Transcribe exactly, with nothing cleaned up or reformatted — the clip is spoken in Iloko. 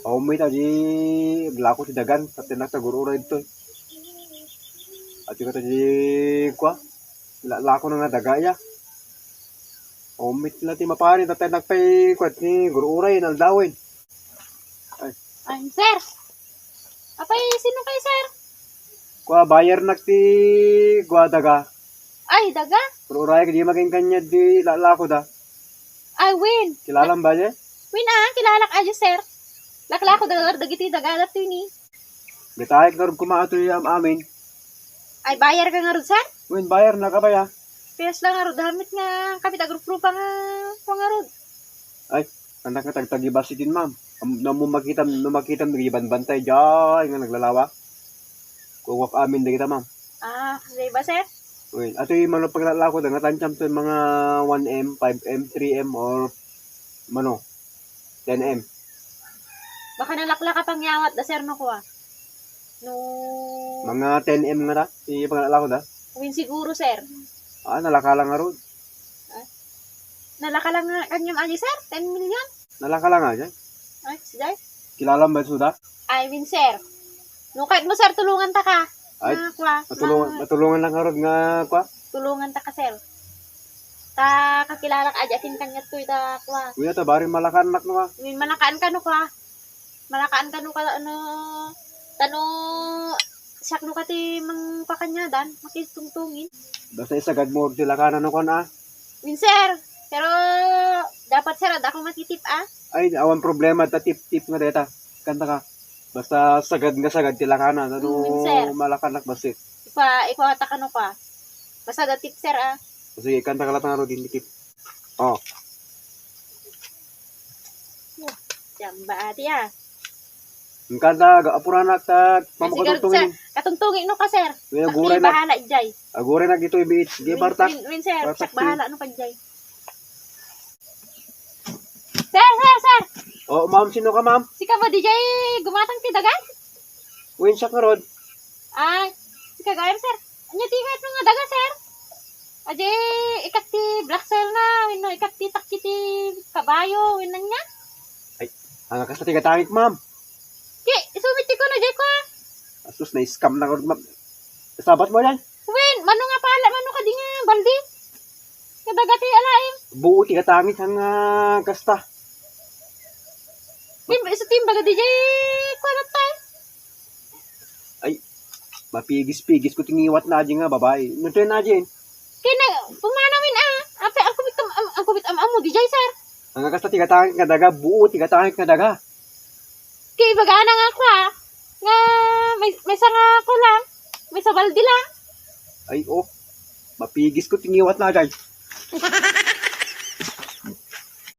Awan met a di aglako ti dagan, tapno nagtagur-uray ditoy. Ati kata di kua, la-, lako na nga daga ya. Awan met la ti mapanen, tapno nagpay kua ti gur-uray, naldawen. Ay. Ay, sir. Apay, sino kayo, sir? Kua, buyer nak ti kua daga. Ay, daga? Gur-uray, di makin kanya di lalako da. Ay, wen. Kilalam ba, je? Wen, ah, kilalak aja, sir. Laklako da, dagiti daga, dagiti ni. Gataek ngarud koma atoy am-amin. Ay, buyer ka ngarud, sir? Wen, buyer na ka ba ya? Piyas lang ngarud, damit nga, kapit agruprupa nga, pa ngarud. Ay, anak nga tagtagibas itin, ma'am. Am-, no, mo makita, no makita, nagibanbantay, jay, nga naglalawa. Kuwak amin dagita, ma'am. Ah, di ba, sir? Wen, atoy mano paglalako da, nga tansam to mga one M, five M, three M, or mano, ten M. Baka nalaklaka pang yawat da, sir, no, kuwa? No. Mga ten M nga da, ti paglalako da. Win siguro, sir. Ah, nalaka lang nga road. Ah? Nalaka lang nga kanyam aja, sir? Ten million? Nalaka lang nga, jay. Ay, si jay? Kilalam ba suda? Ay, win, sir. No, kahit mo, sir, tulungan ta ka. Ay, ah, kwa. Matulungan, matulungan lang nga road nga, kwa? Tulungan ta ka, sir. Ta kakilalak aja kin kanyat to ita, kwa. Kuya, ta bari malakan nak no, ah. Win, malakaan ka no, kwa. Malakaan ka no ka, ano, tano, siak no ka ti mangpakanyadan, makitungtungin. Basta isagad mo ti lakana no kan, ah. Win, sir. Pero, dapat, sir, adda ako matitip, ah. Ay, awan problema, ta tip-tip nga deta. Kanta ka. Basta sagad nga sagad ti lakana, tano. Mm, win, sir. Malakanak basit. Ikwa, ikwa ta kano ka. Basta da tip, sir, ah. Sige, kanta ka lang nga ro, din tip. Oh. Jamba ati, ah. Ang kanta, ga-, apuranak ta, ay, sige, pamukatungtungin. Sir. Katungtungin no ka, sir. May aguray na. Bahala, jay. Aguray na dito, ibiit. Sige, win, bartak. Win, win, sir. Bartak, siak bahala, no, pa, jay. Sir, sir, sir. Oh, ma'am, sino ka, ma'am? Sika ba, di jay gumatang ti dagan? Win, siak nga rod. Ay, sika gayam, sir. Anya ti nga ito nga daga, sir? Adi, ikat ti black soil na, wenno ikat ti takki ti kabayo, wenno anya? Ay, anga kasta ti gatangik, ma'am. Ki, isumit ti kuno, jay ko. Asus, na-scam na, ma'am. Sabat mo yan? Wen, mano nga pala, mano ka di nga baldi? Nga daga ti alaim. Buo ti gatangik, anga kasta. Tim, isu timbaga di jay, kuwan tayo. Ay, mapigis-pigis ko ti ngiwat na aji nga babae. Nagtayo na aji. Kaya na, pumanamin, ah. Apay, ang kumit, am, ang kumit, am, amo, di jay, sir. Ang kasta ti gatangik nga daga, buo ti gatangik nga daga. Kaya ibaga na nga ako, ah. Nga, may, may sanga ko lang. May sabaldi lang. Ay, oh. Mapigis ko ti ngiwat na, jay.